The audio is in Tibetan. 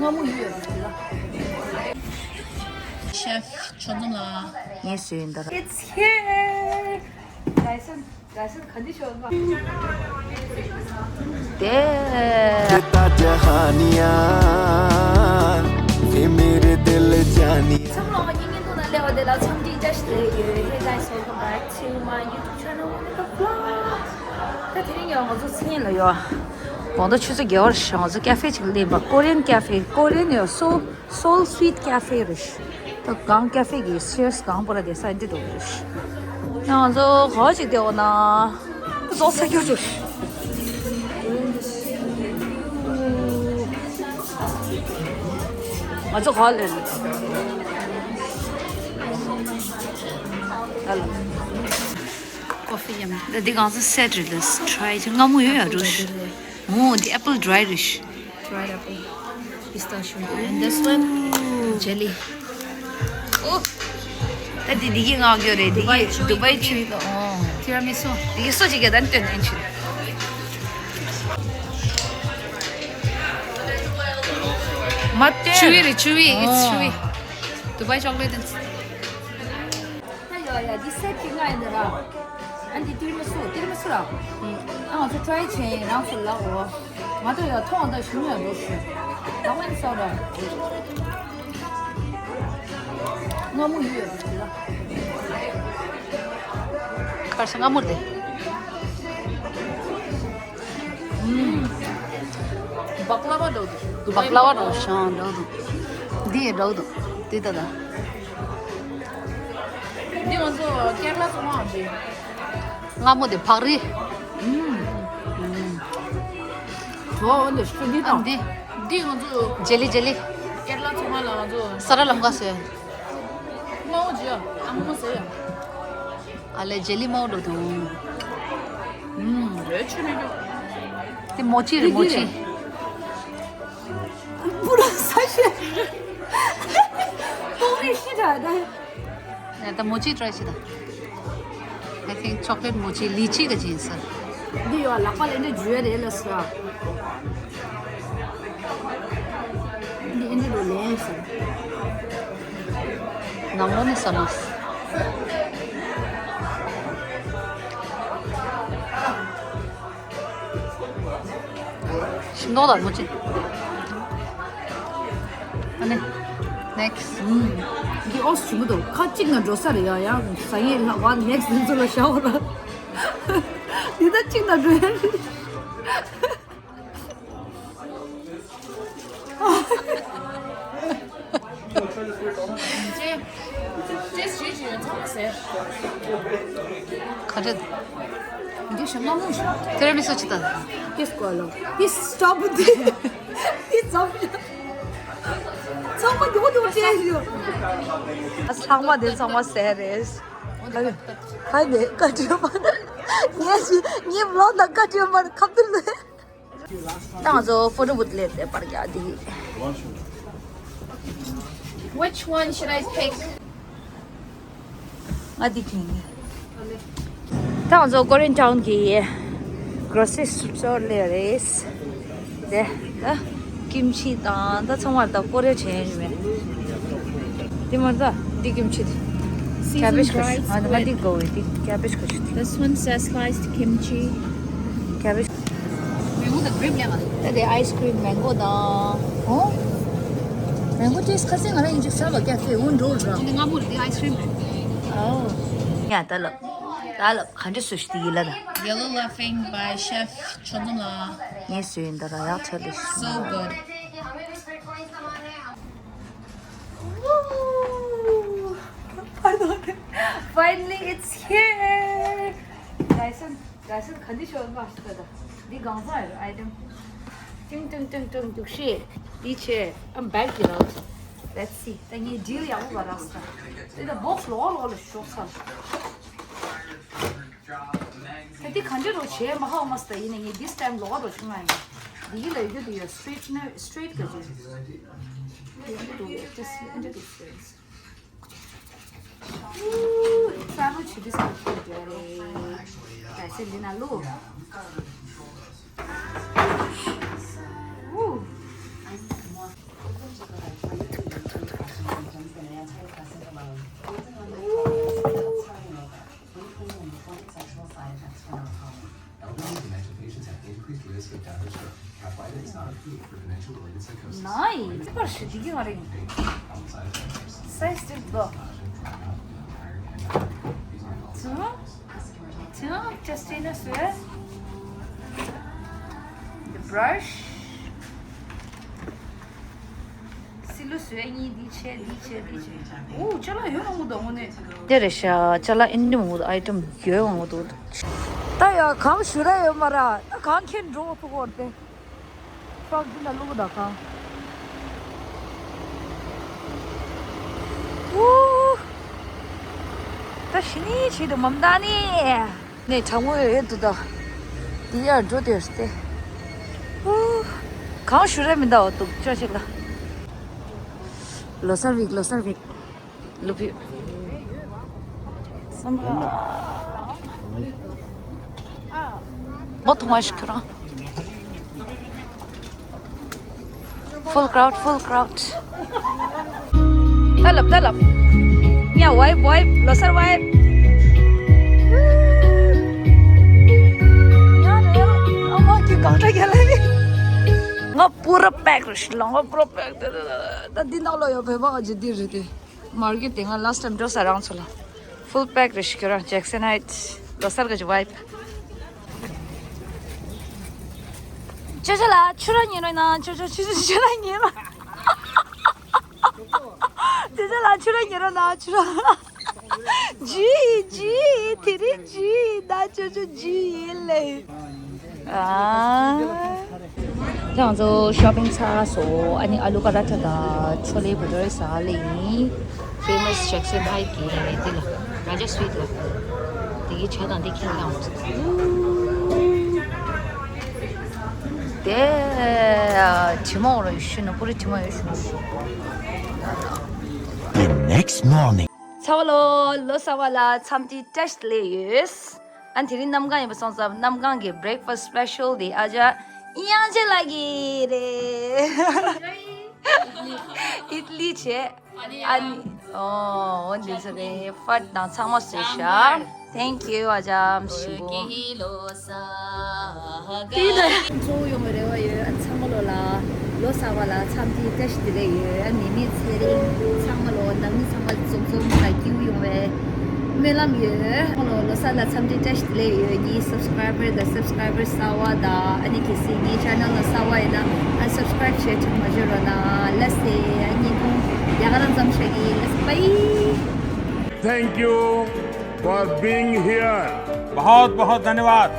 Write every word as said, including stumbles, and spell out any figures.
སྔ་མོ་ཡོད་ཡོད་རེད་ལ། Chef ཆོས་འཛོམས་ལགས། ངས་བཟོས་ཡིན་ད། It's here. Dyson, Dyson ག་འདི་ཤོག་ང་། དེ། ཚང་མ་ང་གཉིས་ཉིན་ཐོག་ན་སླེབས་པ་དེ་ལ་འཚམས་འདྲི་བཀྲ་ཤིས་བདེ་ལེགས། Hey guys, welcome back to my YouTube channel with a vlog. ད་དེ་རིང་ཡང་ང་ཚོ་མཚན་ལ་ཡོད། དགོང་དག་ཆུ་ཚོད་བརྒྱད་པར་ང་ཚོ་ཀ་ཧྥེ་ཅིག་སླེབས་པ། Korean cafe, Korean ཡོད། Seoul, Seoul Sweet Cafe རེད། ད་གང་ཀ་ཧྥེ་གི་stairs གང་པོ་ར་དེ་ས་འདི་འགྲོ་གི་རེད། ཡང་ང་ཚོ་ག་ཅིག་བསྡད་འོ་ན། ཚོགས་ས་སྐྱོ་ཅིག་ང་ཚོ་ག་ལེན། ཨ་ལ། Coffee yum. ད་འདི་གང་ཚོ་set རེད་ལ། Try ཅིག་སྔ་མོ་ཡོད་ཡ་རུ། ཨོ་འདི་apple dry རེད། Dried apple, pistachio, and this one jelly. ཨོ། ད་འདི་འདི་གི་ངག་ཡོད་རེད། འདི་གི་Dubai ཆུ་ཡིན་ཨོ། Tiramisu. འདི་གི་སོ་ཅིག་ག་དན་སྟོན་ནན་ཆུ། མ་སྟོན། Chewy རེད། Chewy, it's chewy. Dubai chocolate and ད་ཡ་ཡ་འདི་སེ་ཊི་ལྔ་ཡིན་ད་ར། ཨ་འདི་ཏིར་མི་སུ། ཏིར་མི་སུ་ར། ཨ་ང་ཚོ་ཊ་རའི་བྱས་རང་ཚོ་ལ་འོ། ང་ཚོ་ཡ་མཐོང་ད་ཞུ་ཡ་འགྲོ་ཞུ། ལ་ཝན་སོ་ར། སྔ་མོ་ཡོད་ཡོད་ལ། ཁར་སྔ་མོ་དེ། ཨུམ། བག་ལ་བ་འགྲོ་འདུག་བག་ལ་བ་འགྲོ་ཤང་འགྲོ་འདུག་འདི་ཡི་འགྲོ་འདུག་འདི་ད་ད། འདི་ང་ཚོ་ཀེར་ལ་ཚོང་ཨ་འདི། སྔ་མོ་དེ་བག་རི། ཨུམ། ཨུམ། འོ་འདི་ཤུ་འདི་ཨ་དང་། འདི། འདི་ང་ཚོ་ཇེ་ལི་ཇེ་ལི། ཀེར་ལ་ཚོང་ཨ་ལ་ང་ཚོ་ས་ར་ལམ་ག་སོ་ཡ། སྔ་མོ་ཇི་ཡ་ཨ་མོ་སོ་ཡ། ཨ་ལེ་ཇེ་ལི་མའོ་འགྲོ་དང་། ཨུམ། རེ་ཆུ་མི་འགྲོ། དེ་མོ་ཅི་རེད། མོ་ཅི། པུ་ར་ས་ཤེ། ཏོག་རེ་ཤི་དྲ་ད། ད་མོ་ཅི་try བྱེད་ད། I think chocolate mochi lychee ག་ཅི་ཡིན་ས། འདི་ཡོད་ལག་པ་ལེན་འདྲ་ཇུ་ཡ་རེད་ལ་ས། འདི་ཨེ་འདྲ་རུ་ལེན་ས། ནང་ལོ་ནི་ས་མ་ས། ཤིང་ཏོག་དང་མོ་ཅི། ཨ་ནི། next། འདི་ཨོ་སི་ཞིམ་པོ་འདུག་ཁ་གཅིག་ན་འགྲོ་ས་རེད་ཡ། ཡ་ཟ་ཡས་ལ་བ་next འདི་ཚོ་ལ་བཞག་འོ་ལ། འདི་ད་གཅིག་ན་འགྲོ་ཡ་རེད། ཅེ། ཅེ་ཞིག་ཅེ་ཚང་མ་ཟེར། ག་རེ། འདི་ཞིམ་མ་མོ་ཞིག་ཏེ་ར་མི་སུ་ཅི་ད། ཏིས་ཀོ་ལོ། ཏིས་སི་ཊོབ་ཏི། ཏིས་སི་ཊོབ་ཏི། ཚང་མ་མགྱོགས་མགྱོགས་ཅེ་ཞིག་ཨ་ཚང་མ་དེ་ཚང་མ་ཟེར་རེད། ཧ་ནེ་ཀ་ཏྲི་མ། ངས་ཞིག་ངའི་བློ་ན་ཀ་ཏྲི་མ་ཁབ་ཏུ་ལོས། ད་ང་ཚོ་ཕོ་ཊོ་བུཐ་སླེབས་ཏེ་པར་རྒྱག་དེ། Which one should I pick? ང་འདི་གིན། ད་ང་ཚོ་Korean Town གི་grocery store སླེབས་རེད། དེ་ད་ཀིམ་ཆི་དང་ད་ཚང་མ་ད་ཀོ་རེ་བྱས་ཡོད་མེད། དེ་མ་ད་འདི་ཀིམ་ཆི་དེ། Seasoned cabbage ཁ་ཤས། ང་ང་འདི་དགོས་འདི་cabbage ཁ་ཤས། This one says sliced kimchi. Cabbage. མེང་གོ་དང་grape ལེན་ག་ད་དེ་ice cream མེང་གོ་དང་། ཨོ། མེང་གོ་taste ཁ་སེང་ང་རང་ཡིན་ཅིག་ཟ་བ་ཀྱ་ཀྱེ་འོན་འགྲོ་ར། འདི་སྔ་མོ་རེད། འདི་ice cream རེད། ཨོ། ཡ་ད་ལབ། ད་ལབ་ག་འདྲ་སུ་ཞིག་དེ་ཡིན་ལ་ད། Yellow Laughing by Chef ཆོས་འཛོམས་ལགས། ངས་བཟོས་ཡིན་ད་ར་ཡག་ཚ་ལེ། So good. Woo! Finally, it's here. Dyson, Dyson ག་འདི་ཤོག་ང་ཤོག་ད། འདི་གང་ཟག་ཡོད་item. ཏིང་ཏིང་ཏིང་ཏིང་འདུག་ཤེས། འདི་ཆེ། I'm back, you know. Let's see. ད་ངས་deal ཡག་པོ་བ་རག་ས། འདི་ད་box ལོག་ལོག་ལ་ཤོག་ས། ད་འདི་ག་འདྲ་རོ་བྱས་མ་ཧ་མ་སྟ་ཡིན་ན་ངས་this time ལོག་རོ་བྱུང་ང་ཡིན། འདི་གི་ལ་ཡོད་དུ་ཡོད་straight ན་straight ག་ཅིག Just a little difference. Ooh, travel to this country, Jerry. I said, Lina, look. Ooh. Nice. ཚེ་བར་ཞུ་དེ་གི་ང་རེད། Size དེ་འདུག་ཚང་ཚང་ཅེས་ཏེ་ན་སུ་ཨེ། The brush. སི་ལུ་སུ་ཨེ་གཉིས་འདི་ཆེ་འདི་ཆེ་འདི་ཆེ། ཨོ་ཅ་ལག་ཡོད་མང་པོ་འདུག་དངོས་གནས། དེ་རེད་ཤག་ཅ་ལག་ཨིན་དྲི་མང་པོ་འདུག་ཨའི་ཊམ་ཡོད་མང་པོ་འདུག་ད་ཡ་གང་ཞུ་ར་ཡོད་མ་ར། ད་གང་ཁྱེར་འགྲོ་ཐུག་གོ་ར་དེ། ཕྲག་འདི་ན་བླུག་ད་གང་། ཨུ། ད་ཤི་ནི་ཆེད་དུ་མམ་ད་ནི། ནས་གྲང་མོ་ཡོད་འདུག་ད། འདི་ཡར་འགྲོ་དེར་སྟེ། ཨུ། གང་ཞུ་ར་མི་འདའ་འདུག་ཅོ་ཅིག་ལ། ལོ་སར་བིག་ལོ་སར་བིག་ལུ་བི། སམ་ར། མོ་ཐུང་བ་ཞིག་ཁྱོད་རང་། Full crowd, full crowd. ད་ལབ་ད་ལབ། ཡ་ཝའི་ཝའི་ལོ་སར་ཝའི། ཡ་རེ་ཨ་མ་གི་གང་འདྲ་རྒྱ་ལ་ནི། ང་པུ་ར་པེག་རེད་ཤི་ལ་ང་པུ་ར་པེག་དེ་དེ་དེ་དེ་ད་འདི་ནང་ལོ་ཡོད་བོད་པ་ཨ་ཅེ་འདི་རེད་དེ། མར་གེ་དེ་ང་last time འགྲོ་ས་རང་ཚོ་ལ། Full pack རེ་ཞིག་ཁྱོད་རང་ཇེག་སན་ཧའིཊ་ལོ་སར་ག་ཅི་ཝའི་པ། ཅོ་ཅོ་ལ་ཆུ་ར་ཉེ་རོ་ན་ཅོ་ཅོ་ཆུ་ཆུ་ཆུ་ར་ཉེ་རོ། ཅོ་ཅོ་ལ་ཆུ་ར་ཉེ་རོ་ན་ཆུ་ར། ཇི་ཇི་དེ་རི་ཇི་ད་ཅོ་ཅོ་ཇི་ལེ། ཨ། ང་ཚོ་ཤོ་པིང་ཚར་སོང་། ཨ་ནི་ཨ་ལུ་ཀ་ར་ཊ་དང་ཆོ་ལེ་བྷ་ཊུ་རེ་ཟ་ལེ་ཡིན། ཕེ་མ་སི་ཇེག་སན་ཧའིཊ་གི་འདི་ལ་ར་ཇ་སུ་ཝིཊ་ལ། དེ་གི་ཇ་དང་འདི་ཁྱེར་ཡོང་། དེ་དྲི་མ་འོ་ར་ཡོད་ཤི་ནོ་པུ་རི་དྲི་མ་ཡོད་ཤི་ནོ། The next morning. ཚ་བ་ལོ་ལོ་ཚ་བ་ལ་འཚམས་འདྲི་བཀྲ་ཤིས་བདེ་ལེགས་ཡོད། ཨ་དེ་རིང་གནམ་གང་ཡིན་པ་སོང་ཙང་གནམ་གང་གི་breakfast special དེ་ཨ་ཅག་དབྱངས་ཅན་ལགས་ཀྱི་རེད། ཨིད་ལི་བྱས། ཨ་ནི་ཨོ་འོ་འདི་ཚོ་རེད། ཕར་དང་ཚང་མ་བཟོས་ཤག Thank you ཨ་ཅག་ཞིམ་པོ། དེ་ཡིན་ན་གཙོ་བོ་ཡོང་བའི་རེ་བ་ཡོད། ཨ་ཚང་མ་ལོ་ལ་ལོ་གསར་བ་ལ་འཚམས་འདྲི་བཀྲ་ཤིས་བདེ་ལེགས་ཡོད། ཨ་ནི་མི་ཚེ་རིང་ཚང་མ་ལོ་ནང་མི་ཚང་མ་འཛོམས་འཛོམས་དང་སྐྱིད་པོ་ཡོང་བའི་སྨོན་ལམ་ཡོད། ཨ་ལོ་ལོ་གསར་ལ་འཚམས་འདྲི་བཀྲ་ཤིས་བདེ་ལེགས་ཡོད། ངའི་སབ་སི་ཀ་རའི་བར་དང་སབ་སི་ཀ་རའི་བར་གསར་བ་དང་ཨ་ནི་གལ་སྲིད་ངའི་ཆེ་ནལ་ལ་གསར་བ་ཡིན་ན་ཨན་སབ་སི་ཀ་རའིབ་བྱེད་ཐུབ་མ་བྱོས་རོགས་གནང་། ལགས་སེ། ཨ་ནི་ཐུང་ཡ་ག་རང་འཛོམས་བྱ་གི། ལགས་སེ། Bye. Thank you for being here. बहुत बहुत धन्यवाद।